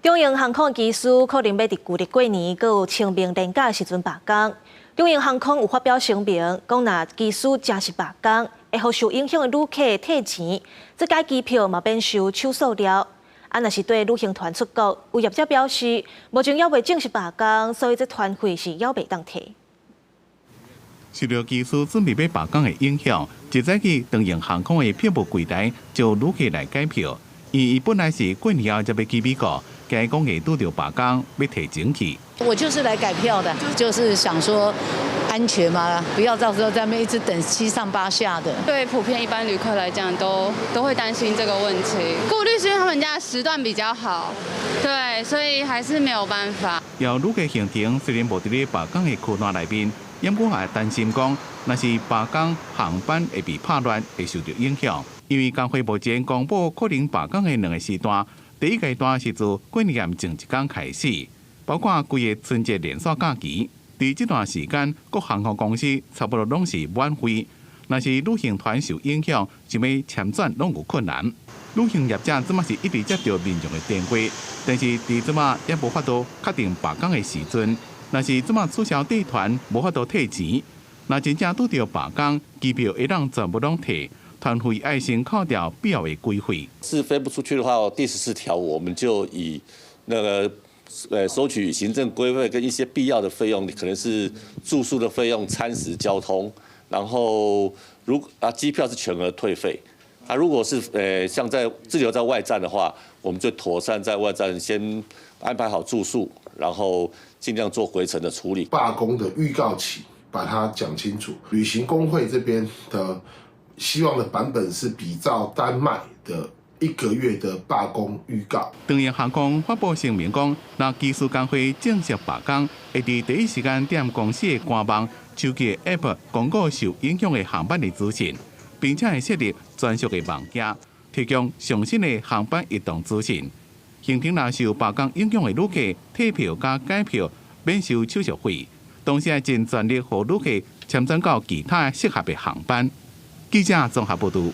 長榮航空機師可能欲佇舊曆過年閣有清明連假時陣罷工。長榮航空有發表聲明，講若機師真實罷工，會予受影響的旅客退錢，這改機票嘛免收手數料。啊，若是綴旅行團出國，有業者表示，目前猶未正式罷工，所以這團費是猶袂當退。受著機師準備欲罷工的影響，一早起長榮航空的票務櫃台就旅客來改票，伊本來是過年後才欲去美國，驚講會拄著罷工，欲提前去。我就是來改票的，就是想說安全嘛，不要到時候在那邊一直等七上八下的。對普遍一般旅客來講，都會擔心這個問題。顧慮是因為他們家時段比較好，對，所以還是沒有辦法。有旅客行程雖然無佇咧罷工的區段內面，不過也擔心講，若是罷工航班會被拍亂，會受著影響。因為工會目前公布可能罷工的兩個時段，第一階段是自過年前一工開始，包括規个春節連續假期。佇這段時間，各航空公司差不多攏是滿飛。若是旅行團受影響，想欲簽轉攏有困難。旅行業者這馬是一直接著民眾的電話，但是佇這馬也無法度確定罷工的時陣。若是這馬取消帶團，無法度退錢。若真正拄著罷工，機票會當全部攏退，團費愛先扣掉必要的規費。是飛不出去的話，第14條我們就以那個收取行政規費跟一些必要的費用，可能是住宿的費用、餐食、交通，然後如啊機票是全額退費。啊，如果是像在滯留在外站的話，我們就妥善在外站先安排好住宿，然後盡量做回程的處理。罷工的預告期，把它講清楚。旅行工會這邊的希望的版本是比照丹麥的一個月的罷工預告。長榮航空發布聲明講，若機師工會正式罷工，會佇第一時間佇公司的官網、手機 App 公告受影響的航班的資訊，並且會設立專屬的網頁，提供上新的航班移動資訊。行程若受罷工影響的旅客退票佮改票免收手續費，同時會盡全力予旅客簽轉到其他適合的航班。記者綜合報導。